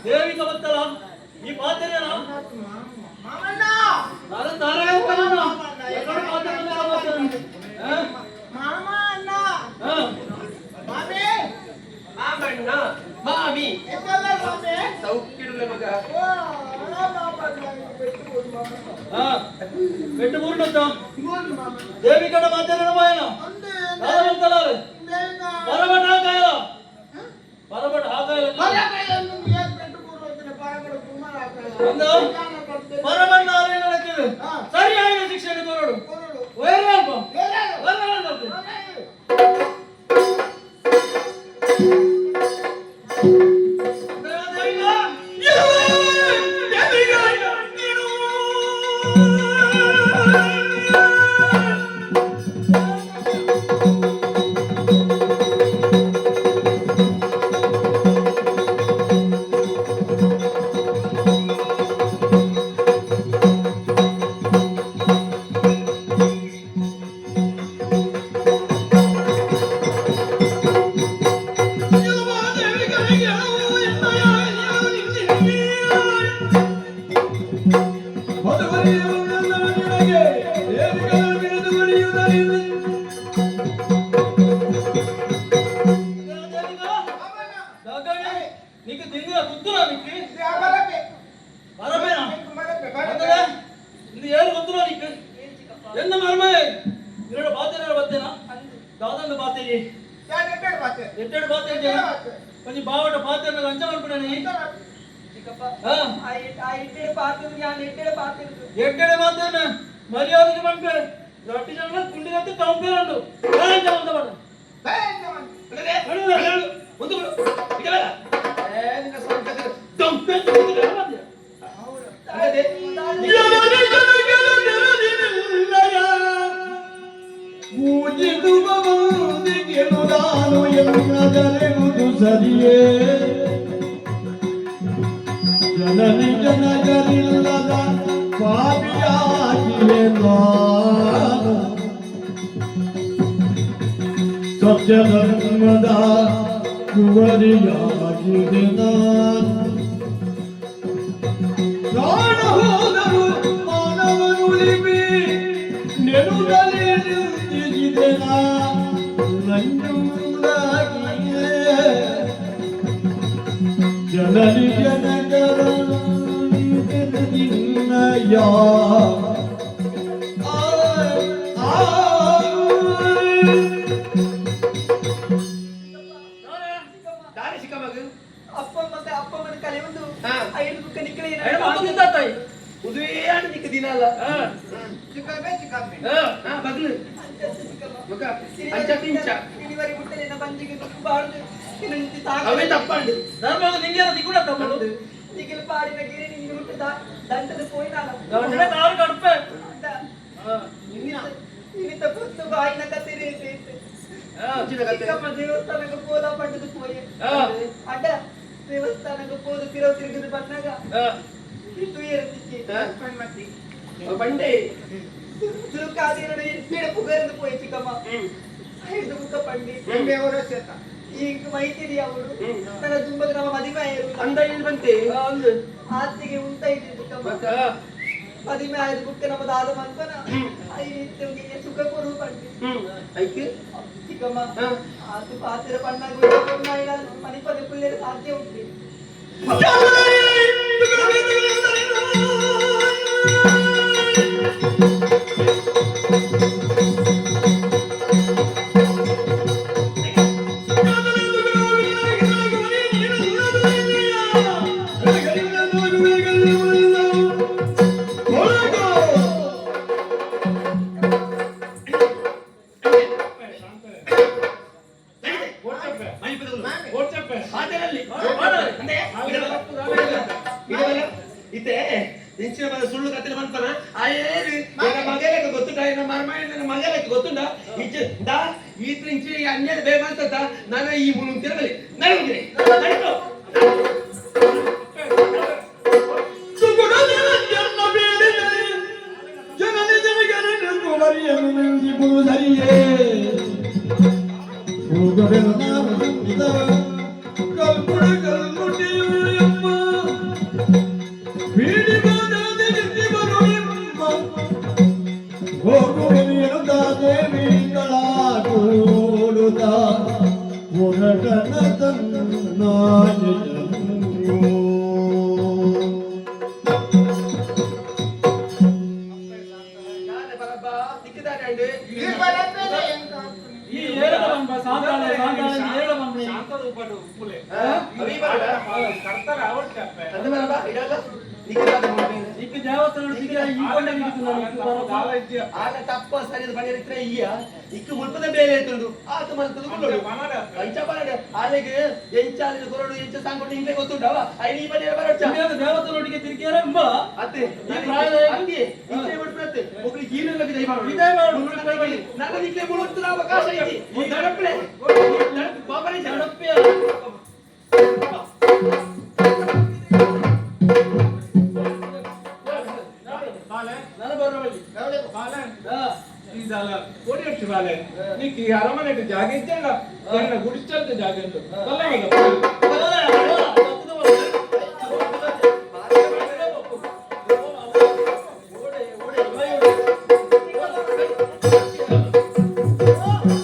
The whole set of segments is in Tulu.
ದೇವಿಕ ಬತ್ತಲ ಈ ಪಾತ್ರೆನ ಮಾಮಣ್ಣ. ನಾನು ತಾರೇ ಎక్కడ ಪಾತ್ರೆ? ಮಾಮ ಅಣ್ಣ. ಮಾಮಿ. ಮಾಮಣ್ಣ, ಮಾಮಿ. ಎಂತೆಲ್ಲ ಮಾಮಿ? ಸೌಖ್ಯಡುಲ್ಲ ಮಗ. ಓ, ಅಣ್ಣ, ಮಾಮಣ್ಣ, ಪೆಟ್ಟು ಕೊಡು ಮಾಮಣ್ಣ. ಬೆಟ್ಟು ಮೂರ್ನತ್ತ. ಮೂರು ಮಾಮಣ್ಣ. ದೇವಿ ಕಡ ಮಾತೇನ ಮಾಯನ. ಅಂದೆ. ತಾರವಂತಲಾರೆ. ದೇವಿಕ. ಪರಬಟ ಹಾಕಾಯಲ, ಪರಬಟ ಹಾಕಾಯಲ. ಬರಬೇಯನ್ನು ಏನ್ ಪೆಟ್ಟು ಕೊಡು ಅಂತಾರೆ, ಬರಬೇಡ, ಕುಮಾರ ಹಾಕಲ್ಲ. ಅಂದ? ನಿಧಾನ ಕೊಡ್ತೇನೆ. ಪರಬಣ್ಣ ಆಲಯ ನಡೀತದೆ. ಹಾ. ಸರಿಯಾದ ಶಿಕ್ಷಣ ತೋರಡು. ಕೊರಡು. ವೈರಲ್. ಏನಾರು? ವೈರಲ್. ಏನಾರು? ಮಾಮಣ್ಣ, నీకు దింగిన గుర్తురా నీకు? ಇದು ಆ ಬರಬೆ. ಮರಬೇನಾ? ಇದು ಮರಬೆ, ಬರಬೆ. ಅಂದ್ರೆ ಇದು ಏನು ಗೊತ್ತಿಲ್ಲ ನೀಕು? ಎನ್ನ ಮರ್ಮೆ ಎರಡು ಬಾತೇನ ಬತ್ತೇನಾ ದಾದಂದು ಬಾತೇರಿ. ಯಾರು ಎಟ್ಟೆಡು ಬಾತೆ? ಎಟ್ಟೆಡು ಬಾತೆ. ಎಟ್ಟೆಡು ಬಾತೆ. కొంచెం బావట పాతేన లంచం అనుకున్నాను. ಚಿಕ್ಕಪ್ಪ. ಹಾ. ಆ ಎಟ್ಟೆಡೆ ಪಾತಿರ್ದು, ഞാൻ ಎಟ್ಟೆಡೆ ಪಾತಿರ್ದು. ఎట్టెడు బాతేన మర్యాదకి పంపే రొట్టి జన కుండి కంపేరండు అంత. ಬೇಡ ಮಾಮಣ್ಣ. ಮುಂದೆ ಬಿಡು. ಈಗ ಬೇಡ. ಏ, ನಿನ್ನ ಸ್ವಂತ ದಂಪೆ. ಅದೇ. ಪೂಜಿಸುವವಂದಿಗೆನು ಎನ್ನದರೆವುದು ಸರಿಯೇ? ಜನನಿ ಜನಗರಿಲ್ಲದ ಪಾಪಿಯಾಗಿಯೇ ನಾನು, ಸತ್ಯಧರ್ಮದ ಕುವರಿಯಾಗಿದೆ ನಾನು. ಪ್ರಾಣ ಹೋದರು ಮಾನವನುಳಿವಿ ನೆನುಗಲಿ ನಿಂತಿದೆ ನಂಜುಂಡಾಗಿಯೇ. ಜನನಿ ಜನಕರ ನಿನ್ನಯ ಆ ಆ. ದಾರಿ ಸಿಕ್ಕ ಮಗ. ಅಪ್ಪ ಮತ್ತೆ ಅಪ್ಪ ಮನ ಕಲೆ ಒಂದು. ಹಾ. ಐದು ಬುಕ್ಕ ನಿಕ್ಕಲೆ. ತಾಯಿ. ಉದುವೇ ಆಂಡ್ ನಿಕ್ಕ ದಿನ ಅಲ್ಲ. ಚಿಕ್ಕಮ್ಮೆ, ಚಿಕ್ಕಮ್ಮೆ. ಹಾ, ಬಗ್ಲು ಮಗ, ಅಂಚ ತಿಂಚ. ಇಳಿವರಿ ಮುಟ್ಟಲಿನ ಬಂಜಿಗೆ ಬಾರ್ದು ಇನ್ನೊಂದು ಸಾಕು. ಅವೇ ತಪ್ಪಂಡು. ಧರ್ಮದ ನಿಂಗೇನ ದಿಕ್ಕುಡ ತಮ್ಮಡು. ನಿಖಿಲ್ ಪಾಡಿನ ಗಿರಿ ನಿಂಗೆ ಮುಟ್ಟು ದಂಟದ ಪೋಯಿನಾಲ. ದಂಡನೆ ಕಾರು ಕಡುಪೆ. ಇನಿತ ಪುತ್ತು ಬಾಯಿನ ಕತೆ ರೇತೆ. ಅಂಚಿನ ಕತೆ. ಚಿಕ್ಕಮ್ಮ ದೇವಸ್ಥಾನಕ್ಕೆ ಪೋದ ಪಂಡದು ಪೋಯೆ. ಅಡ್ಡ ದೇವಸ್ಥಾನಕ್ಕೆ ಪೋದು ತಿರೋ ತಿರುಗದು ಬಂದಾಗ ಇತ್ತು ಏರ್ತಿಚ್ಚಿ. ಹಾ? ಮನ್ಮತಿ. ಬಂಡೆ. ತಿರುಕಾದಿರಡು ಪೀಡ ಪುಗರಂದು ಪೋಯೆ ಚಿಕ್ಕಮ್ಮ. ಐದು ಮುಖ ಪಂಡಿ. ಬೆಂಬೆಯವರ ಸೇತ. ಈಗ ಮೈತಿರಿ ಅವಳು. ಹ್ಮ್. ನನ್ನ ತುಂಬದ ನಮ್ಮ ಮದಿಮೆ ಆಯರು. ಅಂದ ಇಲ್ಲಿ ಬಂತೆ. ಅಂದು. ಆತಿಗೆ ಉಂಟಾಯ್ತು ಚಿಕ್ಕಮ್ಮ. ಮತ್ತ? ಮದಿಮೆ ಆಯ್ತು ಬುಕ್ಕ ನಮ್ಮ ದಾದ ಮನ್ಪನ. ಹ್ಮ್. ಐದು ಸುಖ ಕೊರು ಪಂಡಿ. ಹ್ಮ್, ಐಕ್. ಚಿಕ್ಕಮ್ಮ. ಹಾ. ಆತು ಪಾತ್ರ ಪಣ್ಣಾಗ ಮನಿಪದ ಪುಲ್ಲೇರು ಸಾಧ್ಯ ಉಂಟು. ಇತ್ತೆ ಇಂಚಿನ ಬಂದ ಸುಳ್ಳು ಕತ್ತಿನ ಮನ್ಪನ ಆಯೇರು ಎನ್ನ ಮಗಲಕ್ಕೆ ಗೊತ್ತುಂಟ ಎನ್ನ ಮರ್ಮಾಯ ನನ್ನ ಮಗಲಕ್ಕೆ ಗೊತ್ತುಂಟ ಇಂಚ ದಾ ಈತ್ರ ಇಂಚಿನ ಈ ಅನ್ಯಾಯ ಬೇಗ ಮಾಡ್ತದ ನಾನು ಈ ಮುನು ತಿರುಗಲಿ ನಡುಗಿರಿ ನಡುಗು. ಜನನಿ ಜನಗಣನ ಕುಮರಿಯನು ನಿಂದಿಪುರು ಸರಿಯೇ ಹೋಗಬೆರನಾದ ಕಲ್ಪುಡ ಕಲ್ಮುಟಿಯಮ್ಮ ಬೀಡಿ ಬಾದದೆ ನಿಂತಿ ಬರುಳಿಮ್ಮ ಹೋಗುವೆನು ದೇವಿಗಳ ಕೂಡುತ್ತ ಹೊರಟನ ತನ್ನಾಯನು. ನಾನೆ ಬರಬ್ಬ ದಿಕ್ಕಿದಾನೆ ಅಂಡು. ಈ ಬರಬೇಡ ಎಂಕ ಹಾಕುನಿ. ಈ ಏಳದ ಬಂಬ ಸಾಂತಾಳೆ ಸಾಂತಾಳೆ ಏಳ ಬಂಬ. ಆ, ಅವಿ ಬರಡ ಅಂದ ಬರಬ್ಬ ಇಡಲ್ಲ ದಿಕ್ಕಿದಾನೆ ಮುಳುಗೇನೆ. ಇಕ್ಕ ದೇವಸ್ಥಾನ ಸಿಕ್ಕ ಈ ಕೊಂಡೆ ಆಗ ತಪ್ಪ ಸರಿದ ಬಣ್ಣ ಈಯ ಇಕ್ಕು ಮುಲ್ಪದ ಬೇರೆ ಎತ್ತುಂಡು ಆತ ಮಲ್ಪದ ಗುಳ್ಳೋಡು ಅಂಚ ಬರಡ ಆಲೆಗೆ ಎಂಚಾಲಿನ ಕೊರಡು ಎಂಚ ಸಾಂಕೊಂಡು ಹಿಂಗೆ ಗೊತ್ತುಂಟವ ಐನಿ ಬಣ್ಣ ಬರಡ್ಚ. ದೇವಸ್ಥಾನ ತಿರುಗಿಯಾರ ಎಂಬ ಅತ್ತೆ ಈ ಪ್ರಾಯದ ಅತ್ತೆ ಇಂಚೆ ಬಿಟ್ಬಿಡತ್ತೆ ಒಬ್ರು ಜೀವನ ದಯ ಮಾಡು. ಇದೇ ಮಾಡು. ನನ್ನ ನಿಕ್ಲೆ ಮುಳುತ್ತಿನ ಅವಕಾಶ ಐತಿ ದಡಪ್ಲೆ ಬಾಬರೇ ಜನ. ನಡಪ್ಪಿಯ. ನಾನು ಬರೋ ಬಳಿ. ಹಾ. ಅರಮನೆಗೆ ಜಾಗ ಇದ್ದಂಡ ಎನ್ನ ಗುಡಿಸಲ್ದ ಜಾಗ ಉಂಟು ಬಲ್ಲ ಮಗ. ಬರೋಣ, ಬರೋಣ, ತಪ್ಪುದು ಬರೋಣ. ಓಡೆ, ಓಡೆ, ಓಡೆ.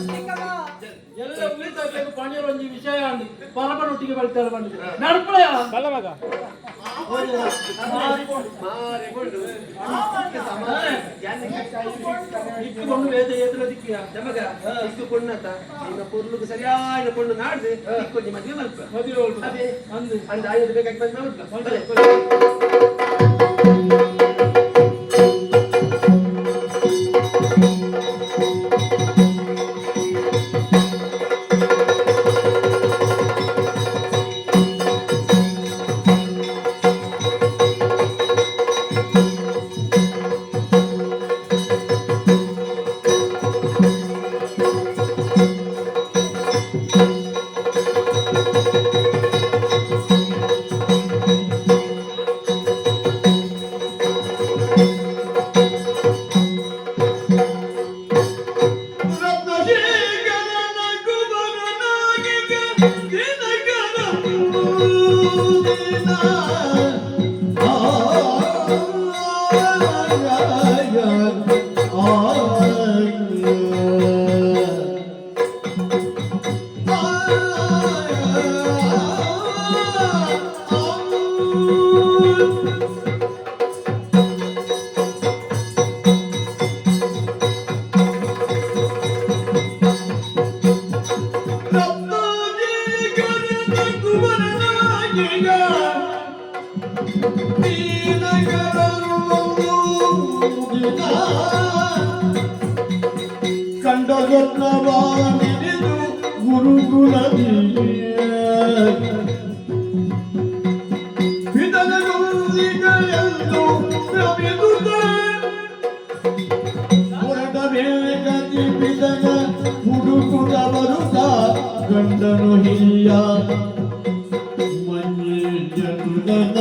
ಚಿಕ್ಕಮ್ಮ. ಎಲ್ಲ ಉಳಿತಾಗ್ಲಿಕ್ಕೆ ಪಣಿಯರ್ ಒಂಜಿ ವಿಷಯ ಅಂದು ಪರಪನೊಟ್ಟಿಗೆ ಬಳ್ತಾರೆ ಬಂದಿದೆ ನಡ್ಪಳೆಯ. ಬಲ್ಲ ಮಗ. ಮಾರೆ ಗುಂಡು. ಇಟ್ಟುಕೊಂಡು ವೇದ ಏತ್ರ ದಿಕ್ಕಿಯ. ನಮಗ ಇಕ್ಕು ಪೊಣ್ಣತ ನಿನ್ನ ಪೊರ್ಲುಗು ಸರಿಯಾದ ಪೊಣ್ಣು ನಾಡ್ದು ಇಕ್ಕೊಂಜಿ ಮದುವೆ ಮಲ್ಪ. ಮದುವೆ ಉಂಟು. ಅದೇ ಅಂದು ಅಂದ ಆಯೋದು ಬೇಕಾಗಿ ಮದುವೆ ಮಲ್ಪ ಬಲೆ. ರತ್ನಶೇಖರನ ಕುಬರನಾಗಿಗ ದಿನಕರನು ದಿನ. ಆ ಆ ಆ. ರತ್ನಶೇಖರನ ಕುಬರನಾಗಿಗ ದಿನಕರನು ದಿನ. ಕಂಡ ರತ್ನವಾನಿದು ಗುರುಕುಲದಿ ಪಿತನಗುಂದಿಗಳೆಂದು ಭ್ರಮಿಸುತ್ತ ಹೊರಟ ಬೇಗತಿ ಪಿತನ ಹುಡುಕುತ ಬರುತ್ತ ಗಂಡನು ಹಿರಿಯ ಮಂಜನ ಕಂಡನ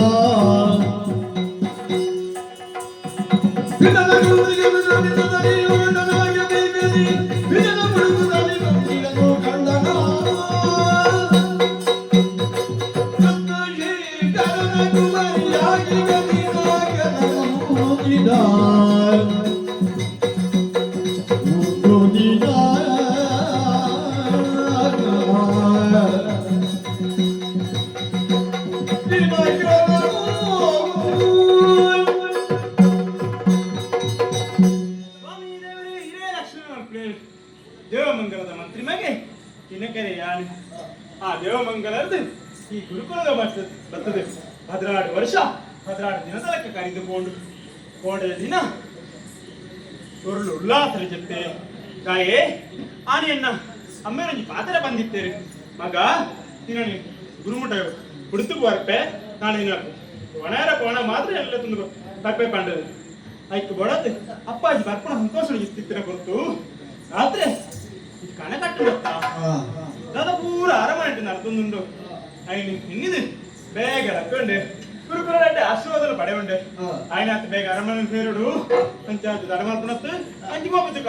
ಸ್ವಾಮಿ ದೇವರೇ ಹಿರೇ ಲಕ್ಷ್ಮಣ ಮಲ್ಪಲೆ ದೇವಮಂಗಲದ ಮಂತ್ರಿ ಮಗೆ ದಿನಕರೆ ಯಾನೆ ಆ ದೇವಮಂಗಲದ್ದು ಈ ಗುರುಕುಲದ ಬರ್ತದೆ ಬರ್ತದೆ 16 ವರ್ಷ 16 ದಿನದ ಲೆಕ್ಕ ಕರೆದುಕೊಂಡು ಕೋಡದ ದಿನ ತೊರಳು ಉಲ್ಲಾಸರ ಜೊತೆ ತಾಯೇ ಆನೆಯನ್ನ ಅಮ್ಮೇರೊಂಜಿ ಪಾತ್ರ ಬಂದಿತ್ತೇರೆ ಮಗ ದಿನ ಗುರುಮುಟ ಹುಡುತು ಬರ್ಪೆ ನಾಳೆ ದಿನ. ಒಣಾರ ಕೋಣ ಮಾತ್ರ ಎಲ್ಲ ತುಂದು ತಪ್ಪೆ ಪಂಡದು ಐಕ್ ಬಡತ್ ಅಪ್ಪಾಜಿ ಬರ್ಪಣ ಸಂತೋಷ ಇತ್ತಿತ್ತಿನ ಕೊರ್ತು ರಾತ್ರಿ ಇದು ಕಣ ಕಟ್ಟು ಗೊತ್ತಾ ದಾದ ಪೂರ ಅರಮನೆ ನಡ್ತೊಂದುಂಡು ఆయన ಇನ್ನಿದು ಬೇಗ ರಕ್ಕೊಂಡೆ ಗುರುಕುಲಂటే ಆಶೀರ್ವಾದలు ಪಡೆ ಉಂಡೆ ఆయన అత ಬೇಗ ಅರಮನೆ ಸೇರುಡು పంచాయతీ ధర్మార్పణత్తు అంచి పంపుతుక.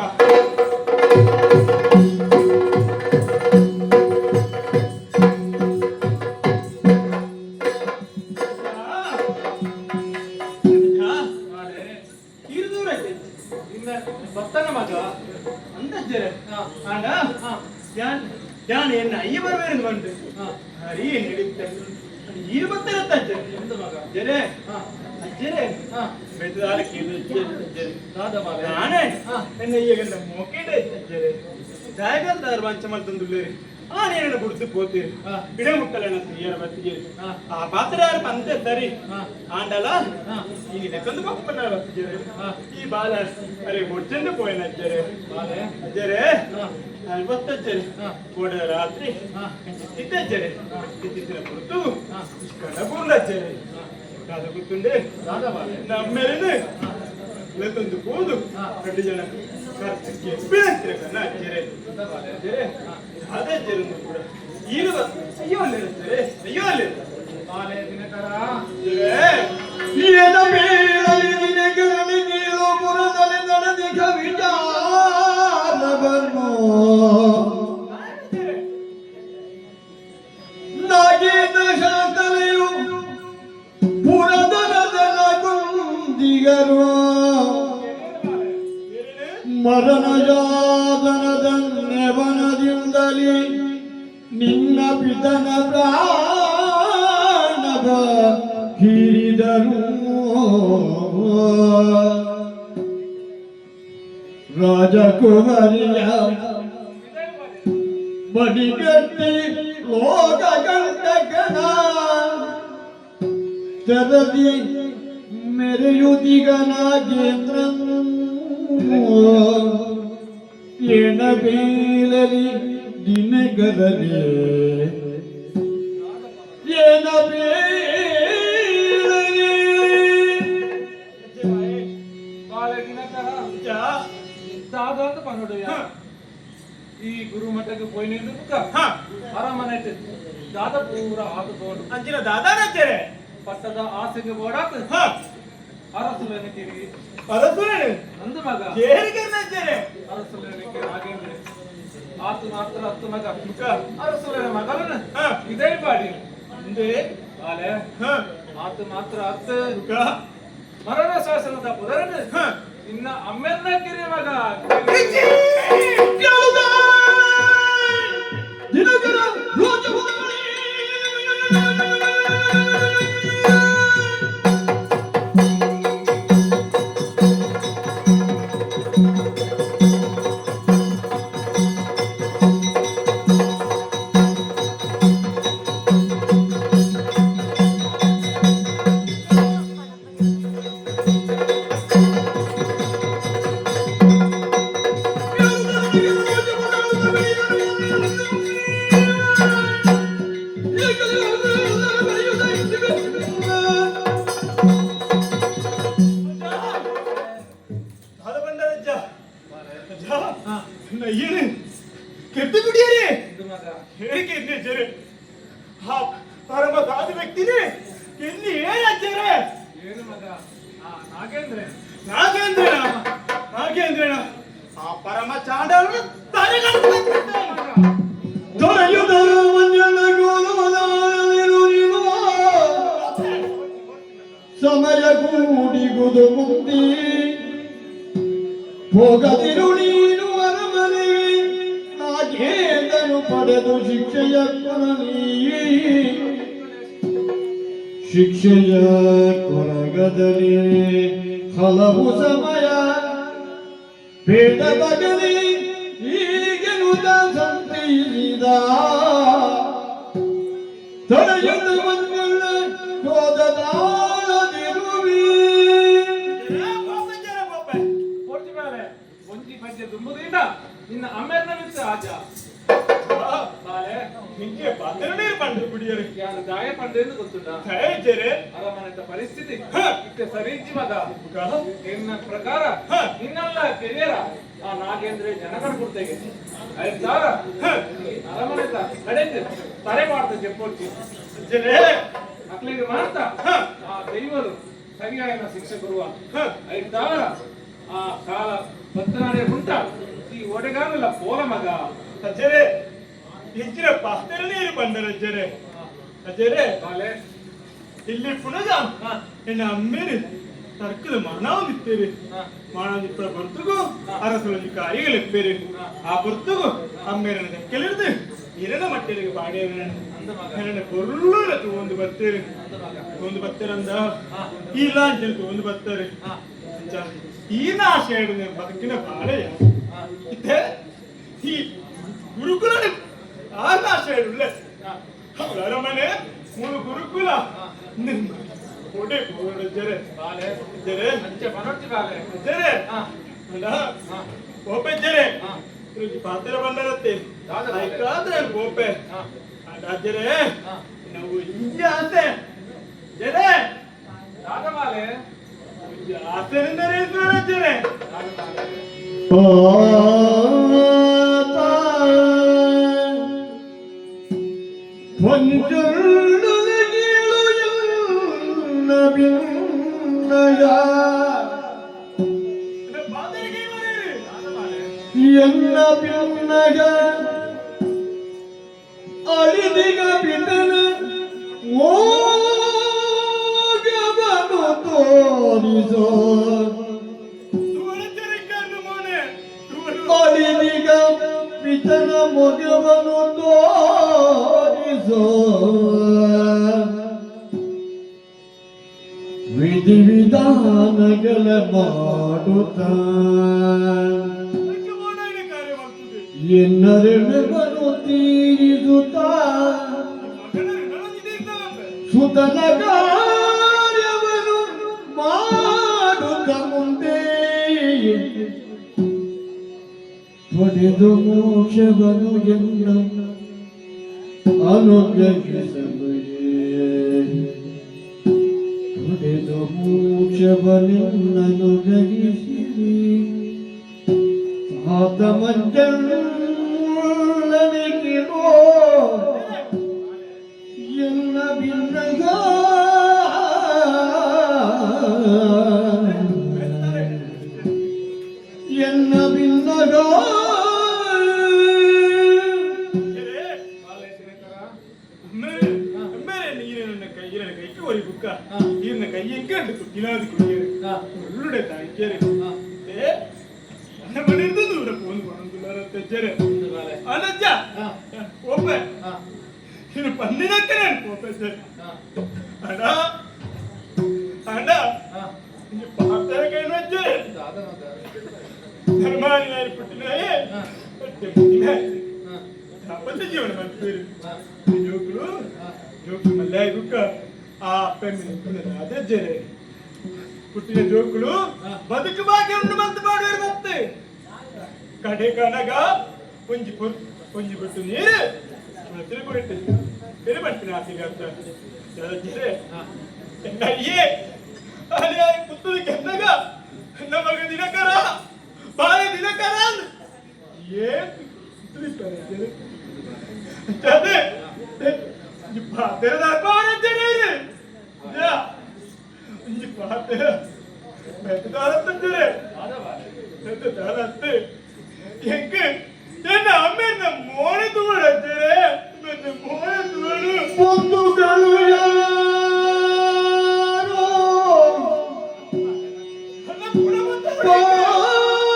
ಬತ್ತನ ಮಗ. ಅಂದಜ್ಜರೆ ಆಂಡ ಯಾನ್ ಯಾನ್ ಎನ್ನ ಅಯ್ಯ ಬರ್ಬೇರೆಂದು ಬಂದು ಹರಿ ನಡೀತೆ ಈರು ಬತ್ತಾರೆ ಅಜ್ಜರೆ. ಎಂತ ಮಗ? ಅಜ್ಜರೆ, ಅಜ್ಜರೆ, ಬೆದ್ದಾಲ ಕೇಳು ಅಜ್ಜರೆ. ದಾದ ಬಾಲೆ? ನಾನೇ ಎನ್ನ ಈಗಲ್ಲ ಮೋಕೆಡೆ ಅಜ್ಜರೆ ಜಾಯಗಲ್ದಾರ್ ವಂಚ ಮಲ್ತಂದುಲ್ಲೇರಿ ಆನೇನ ಗುಡ್ದು ಪೋತೀರಿ ಗಿಡ ಮುಟ್ಟಲನ ಸ್ತ್ರೀಯರ ಬತ್ತಿಗೆ ಆ ಪಾತ್ರಾರ ಪಂತೆ ಸರಿ ಆಂಡಲ ಈ ಲೆಕ್ಕಂದು ಪಪ್ಪನ ಬತ್ತಿಜರೆ ಈ ಬಾಲ ಅರೆ ಒಡ್ಚಂದು ಪೋಯಿನ ಅಜ್ಜರೆ. ಬಾಲೆ? ಅಜ್ಜರೆ, ಅಲ್ವತ್ತಜ್ಜರೆ ಕೋಡ ರಾತ್ರಿ ತಿತ್ತಜ್ಜರೆ ತಿತ್ತಿನ ಪುರ್ತು ಕಡಬೂರ್ಲ ಅಜ್ಜರೆ ದಾದ ಗೊತ್ತುಂಡೆ? ದಾದ ಬಾಲೆ? ನಮ್ಮೆರನು ಲೆತ್ತೊಂದು ಪೋದು రెండు ಜನ ಕೆಪ್ಪಿನ ಕನ್ನ ಅಜ್ಜರೆ. ಅಜ್ಜರೆ, ದಾದ ಅಜ್ಜರೆ ಕೂಡ ಈರು ಅಯ್ಯೋ ಅಲ್ಲೇ ಅಜ್ಜರೆ, ಅಯ್ಯೋ ಅಲ್ಲೇ. ಬಾಲೆ ದಿನಕರ. ಅಜ್ಜರೆ. ಎದ ಮೇಳಲಿ ದಿನಕರನಿ ನೀಳು ಪುರದಲ್ಲಿ ನಡೆದಿಗ ವಿಚಾರವನ್ನು ನಾಗೇಂದ್ರ ಶಾಂತಲೆಯು ಪುರದರದನ ಗುಂದಿಗರು ಮರಣ ಜಾತನದ ನೆವನದಿಂದಲೇ ನಿನ್ನ ಪಿತನ ಪ್ರಾಣವ ಹಿರಿದರು ರಾಜಕುಮಾರಿಯ ಬಡಿಗಟ್ಟಿ ಲೋಕಗಂಟಕನ ತೆರದಿ ಮೆರೆಯುದಿಗ ನಾಗೇಂದ್ರ ಎನ ಬೇಲಲಿ ದಿನಗರನೆ ಎನ ಬೇಲಲಿ. ಬಾಲೆ ದಿನಕರ, ದಾದ ಅಂತ ಪನ್ನೊಡು. ಈ ಗುರುಮಠಕ್ಕೆ ಪೋಯಿನೆಂದು ಅರಮನೆ ದಾದ ಪೂರ ಆತು ತೋಡು. ಅಂಚಿನ ದಾದಾನ ಅಜ್ಜರೆ? ಪಟ್ಟದ ಆಸೆಗೆ ಬೋಡಾತ್ ಅರಸುಲನೆ ತಿರಿ. ಅರಸುಲೇನು? ನಂದು ಮಗ. ಏರಿಕೆರ್ನ ಅಜ್ಜರೆ? ಅರಸುಲನಿಗೆ ನಾಗೇಂದ್ರ ಆತು ಮಾತ್ರ ಹತ್ತು ಮಗ. ಮುಖ. ಅರಸುಲನ ಮಗಲನು ಇದೇ ಬಾಡಿ ಅಂದೆ. ಬಾಲೆ, ಆತು ಮಾತ್ರ ಹತ್ತು ಮುಖ. ಮರಣ ಶಾಸನದ ಪುದರನು ಇನ್ನ ಅಮ್ಮೆನ್ನ ಕಿರಿ ಮಗ. ದಿನಕರ ದಾದ ಬಂಡರಜ್ಜ ಅಜ್ಜ, ಏನು ಕೆದ್ದು ಬಿಡಿಯರೇ? ಇದು ಮಗ. ಹೇಳಿಕೆ ಅಜ್ಜರೆ, ಆ ಪರಮ ಸಾಧು ವ್ಯಕ್ತಿನೇ ಎಲ್ಲಿ ಏನ್ ಅಜ್ಜರೇ? ಏನು ಮಗ, ಆ ನಾಗೇಂದ್ರ. ನಾಗೇಂದ್ರನ, ನಾಗೇಂದ್ರನ ಆ ಪರಮ ಚಾಂಡಾಲನ ತಲೆಗಟ್ಟು. ದೊರೆಯುದರು ಮಂಜಣ್ಣ ಗೋಲುಮದಾನಲಿರುಳಿರುವ ಸಮಯ ಕೂಡಿಗುದು ಮುಂದಿ ಹೋಗದಿರು ನೀನು ಅರಮನೆ ನಾಗೇಂದ್ರನು ಪಡೆದು ಶಿಕ್ಷೆಯ ಕೊರಲಿ ಶಿಕ್ಷೆಯ ಕೊರಗದಲ್ಲಿ ಹಲವು ಸಮಯ ಬೇಡ ಬಗಲಿ ಈಗೆನುತ ಸಂತೈಸಿದ ತಡೆಯುತ್ತ ಮಂಜಣ್ಣ ಹೋದದಾಳದಿರುವಿ. ಪೋರ್ಚು ಮೇಲೆ ಒಂಜಿ ಪದ್ಯ ದುಂಬುದಿಂದ ನಿನ್ನ ಅಮ್ಮೆರ್ನ ಮಿತ್ತ ಆಜ ಬಾಲೆ. ನಿಂಗೆ ಪಾತ್ರ ನೀರು ಪಂಡು ಬಿಡಿಯ. ಅಜ್ಜರೆ. ಯಾನ್ ದಾಯ ಪಂಡೇಂದು ಗೊತ್ತುಂಡ? ಅಜ್ಜರೆ. ಅರಮನೆತ ಪರಿಸ್ಥಿತಿ ಇತ್ತೆ ಸರಿಜ್ಜಿ ಮಗ. ಎನ್ನ ಪ್ರಕಾರ ನಿನ್ನೆಲ್ಲ ಕೆರಿಯರ ಆ ನಾಗೇಂದ್ರ ಜನಕರ ಕೊಡ್ತೇಗೆ ಐದಾರ ಅರಮನೆತ ಕಡೆಗೆ ತರೆ ಮಾಡ್ತ ಜೆಪ್ಪೊಡ್ಚಿ. ಅಜ್ಜರೆ. ಅಕ್ಲಿಗೆ ಮಾಡ್ತಾ ಆ ದೈವರು ಸರಿಯಾದ ಶಿಕ್ಷೆ ಕೊರುವ. ಐದಾರ ಆ ಕಾಲ ಬತ್ತನಾಡೆ ಉಂಟ ಈ ಒಡೆಗಾನಲ್ಲ ಪೋಲ ಮಗ. ಅಜ್ಜರೆ, ಇಂಚಿನ ಪಾತ್ರೆ ನೀರು ಬಂದರ ಅಜ್ಜರೆ. ಅಜ್ಜರೆ. ಬಾಲೆ. ಇಲ್ಲಿ ಪುನಗ ಎನ್ನ ಅಮ್ಮೇರು ತರ್ಕದ ಮಾನವನಿತ್ತೇರು. ಮಾನವಿಪ್ಪಳ பொறுத்துக்கும் அரசுலஞ்சி காரியங்கள் எப்பேரு ಆ பொறுத்துக்கும் ಅಮ್ಮೇರನ ದಕ್ಕೆಲಿರ್ದು ಇರನ ಮಟ್ಟಿಗೆ ಪಾಡೇರು. ನನ್ನ பொருளுல ತೂವೊಂದು ಬರ್ತೀರಿ, ತೂವೊಂದು ಬರ್ತೀರಂದ ಇಲ್ಲ ಅಂತ ತೂವೊಂದು ಬರ್ತಾರೆ. ಅಂಚ ಈ ಆಶೆ ಬದುಕಿನ ಬಾಳೆಯ ಇತ್ತೆ ಈ ಗುರುಕುಲ ಆಶೆ ಉಳ್ಳೆ ಅರಮನೆ ಮೂರು ಗುರುಕುಲ ನಿಮ್ಮ ಕೊಡೆ ಜರೆ. ಬಾಲೆ. ಜರೆ. ಅಂಚೆ ಪನೊಡ್ಚಿ ಬಾಲೆ. ಜರೆ. ಅಲ್ಲ ಕೋಪೆ ಜರೆ. ಪಾತ್ರ ಬಂದರತ್ತೆ ಆಯ್ತಾದ್ರೆ ಕೋಪೆ ಅಡ್ಡ ಜರೆ. ನಾವು ಇಂಜ ಆಸೆ ಜರೆ. ದಾದ ಬಾಲೆ. ಆಸೆ ಜರೆ. ದಾದ ಬಾಲೆ. ಭಿನ್ನಯ ಎನ್ನ ಭಿನ್ನಯ ಅಳಿದಿಗ ಬಿದ್ದನ ಓಗವನು ತೋರಿಸೋ. ಅಳಿದಿಗ ಪಿತನ ಮೊಗವನು ತೋರಿಸೋ. ವಿಧಿ ವಿಧಾನಗಳ ಮಾಡುತ್ತ ಎನ್ನರೆಣವನು ತೀರಿಸುತ್ತ ಸುತನ ಕಾರ್ಯವನ್ನು ಮಾಡುತ್ತ ಮುಂದೆ ಪಡೆದು ಮೋಕ್ಷವನ್ನು ಎನ್ನ ಅನುಗ್ರಹಿಸಲು, ಪಡೆದು ಮೋಕ್ಷವನೆನ್ನನುಗ್ರಹಿಸಿರಿ. ತಾತ ಮಂಜಣ್ಣನಿಗಿರೋ ಎನ್ನ ಭಿನ್ನಗ ಎನ್ನ ಭಿನ್ನಗ. ಕೈಗೆ ಒರಿ ಬುಕ್ಕ ಈರ್ನ ಕೈ ಎಂಕಂಡು ಕುಟ್ಟಿನಾದಿ ಕುಡಿಯರು ಒಳ್ಳುಡೆ ತಾಂಕ್ಯರು. ಏ ನನ್ನ ಮನೆಯಿಂದ ದೂರ ಫೋನ್ ಬಂದುಲಾರ ತೆಜ್ಜರೆ ಅನಜ್ಜ ಕೋಪೆ ಇನ್ನು ಪನ್ನಿನಕ್ಕೆ ನಾನು ಕೋಪೆ ಸರ್. ಅಣ್ಣ ಅಣ್ಣ, ಈ ಪಾತ್ರ ಕೈನು ಅಜ್ಜರೆ. ಧರ್ಮಾನಿ ಪುಟ್ಟಿನಾಯೇ ಪುಟ್ಟಿನಾಯ್ ದಾಂಪತ್ಯ ಜೀವನ ಮಾಡ್ತೀರಿ. ಜೋಕುಲು ಜೋಕುಲು ಮಲ್ಲಾಯಿ ಬುಕ್ಕ ಆ ಅಪ್ಪೆ ಅದೇ ಜರೆ ಪುಟ್ಟಿನ ಜೋಕುಲು ಬದುಕು ಬಾಕಿ ಉಂಡು ಮಂತ್ ಮಾಡುವರು. ಮತ್ತೆ ಕಡೆ ಕನಗ ಒಂಜಿ ಪೊರ್ ಒಂಜಿ ಬಿಟ್ಟು ನೀರು ತಿರುಗುಬಿಟ್ಟು ತಿರುಬಟ್ಟಿನ ಆಸೆಗೆ ಜರೆ. ಅಯ್ಯೇ ಅಲ್ಲಿ ಪುತ್ತದ ಕೆನ್ನಗ ನಮಗ ದಿನಕರ ಬಾಳೆ ದಿನಕರ ಏನ್ ಜರೆ. ಅದೇ ಒಂಜಿ ಪಾತೆರದ ಅರ್ಪವನ ಜರೆ. ಒಂಜಿ ಪಾತೆರ ಬೆತ್ತದಾರತ್ತಂಜರೆ ಬೆತ್ತದಾರತ್ತೆ. ಎಂಕ್ ಎನ್ನ ಅಮ್ಮೆನ್ನ ಮೋನೆ ತೂವಡ ಜರೆ, ಮೆನ್ನ ಮೋನೆ ತೂವಡು. ಬಂಧುಗಳು ಯಾರೋ ಅಲ್ಲ ಪುಣ ಬಂತ ಬಾಳಿನಲ್ಲಿ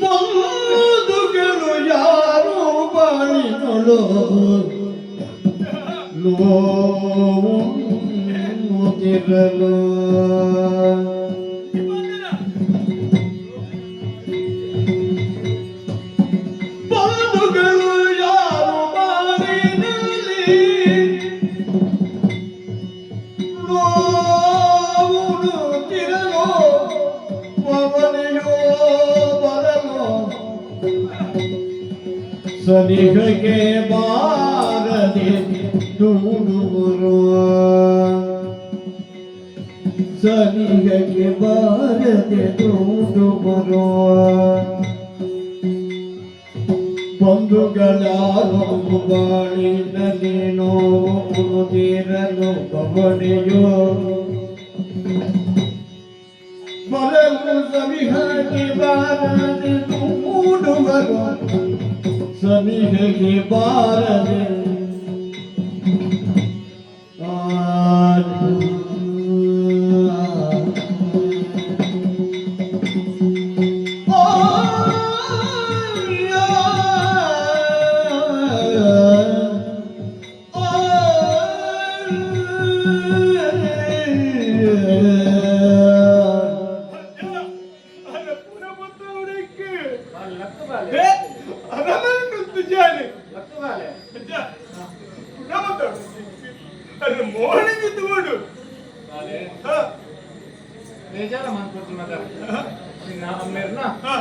ಬಂಧುಗಳು ಯಾರು ಬಾಳಿನೊಳು ನೋವುತ್ತಿರಲು. ಬಂಧುಗಳು ಯಾರು ಬಾಳಿನಲ್ಲಿ ನೋವುತ್ತಿರಲು ಪವನೆಯೋ ಬರಲು. ಸನಿಹಕ್ಕೆ ಬಾರದೆ ದೂಡುವರು, ಸನಿಹಕ್ಕೆ ಬಾರದೆ ದೂಡುವರು. ಬಂಧುಗಳಾರೋ ಬಾಳಿನಲ್ಲಿ ನೋವು ತೀರಲು ಬವಣೆಯೋ ಬರಲು, ಸನಿಹಕ್ಕೆ ಬಾರದೆ ದೂಡುವರು, ಸನಿಹಕ್ಕೆ ಬಾರದೆ ಅರೆ ಪುನಃ ಬತ್ತವರಕ್ಕೆ. ಲಕ್ಕು ಬಾಲೆ. ಏ, ಅರಮನೆ ನುಗ್ಗಿದ್ದಾನೆ. ಲಕ್ಕು ಬಾಲೆ. ಅಜ್ಜ, ಪುನಃ ಬತ್ತವರಕ್ಕೆ. ಅರೆ ಮೋಹನಿಗೆ ತೋಡು. ಬಾಲೆ. ಹಾ. ಬೇಜಾರ ಮನ್ಪುರ್ತಿ ಮಗ ನಿನ್ನ ಅಮ್ಮೇರ್ನ ಹಾ.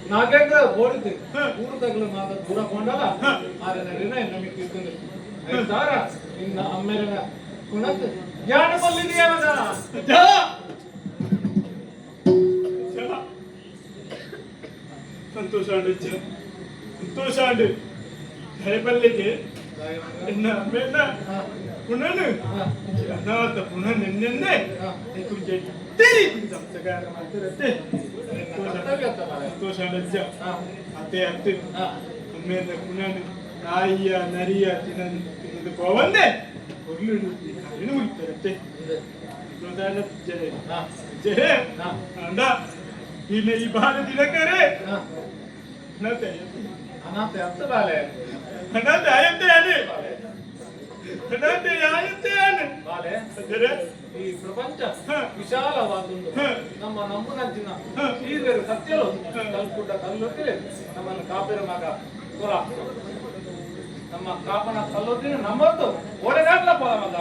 ನಾಗೇಂದ್ರ ಬೋಡಿತು ಹಾ. ಊರು ತಗಲು ಮಾತ ದೂರ ಕೊಂಡಲ್ಲ. ಹಾ. ಆದ್ರೆ ನಡಿನ ನಮಗೆ ತಿಳ್ಕೊಂಡು ಐದಾರ ನಿನ್ನ ಅಮ್ಮೇರನ ಕುಣತ್ ಯಾಣ ಬಲ್ಲಿದೆಯಾ ಮಗ? ಅಜ್ಜ. ಅಜ್ಜ. ಸಂತೋಷ ಆಂಡು ಅಜ್ಜ, ಸಂತೋಷ ಆಂಡು. ದಯಪಲ್ಲಿಗೆ ಎನ್ನ ಅಮ್ಮೇನ ಪುನನು ಅನಾಥ ಪುನಃ ನಿನ್ನೆಂದೇ ತಿರಿ ಸಂಸಕಾರ ಮಾಡ್ತಿರತ್ತೆ. ಕರ್ತವ್ಯ ಅತ್ತ ಬಾಲೆ. ಸಂತೋಷ ಆಂಡು ಅಜ್ಜ. ಹಾ. ಅತ್ತೆ ಅತ್ತೆ. ಹಾ. ಅಮ್ಮೇನ ಪುನನು ನಾಯಿಯ ನರಿಯ ತಿನ್ನದು ತಿನ್ನದು ಪೋವಂದೆ ಕೊರ್ಲು ಕಣ್ಣು ಮುಗಿತಾರತ್ತೆ. ಸಂತೋಷ ಆಂಡ ಜಯ. ಹಾ. ಜಯ. ಹಾ. ಅಂಡ ಇನ್ನು ಈ ಬಾಲ ದಿನಕರೇ ಹಾ. ಅನಾಥ. ಅನಾಥ ಅತ್ತ ಬಾಲೆ. ಅನಾಥ ಆಯತ್ತೆ ಅನೆ, ಅನಾಥ ಆಯತ್ತೆ ಅನೆ. ಬಾಲೆ. ಅಜ್ಜರೇ. ಈ ಪ್ರಪಂಚ ಹಾ. ವಿಶಾಲವಾದುಂಡು. ಹಾ. ನಮ್ಮ ನಂಬುನಂಚಿನ ಹಾ. ಈರ್ವೆರು ಸತ್ಯಲು ಹಾ. ಕಲ್ಪುಡ್ಡ ಕಲ್ಲೊತ್ತಿರೆ ನಮ್ಮನ್ನು ಕಾಪಿರ ಮಗ ಕೊರ ನಮ್ಮ ಕಾಪನ ಕಲ್ಲೊತ್ತಿನ ನಮ್ಮದ್ದು ಓಡಗಾಟ್ಲ ಪೋದ ಮಗ.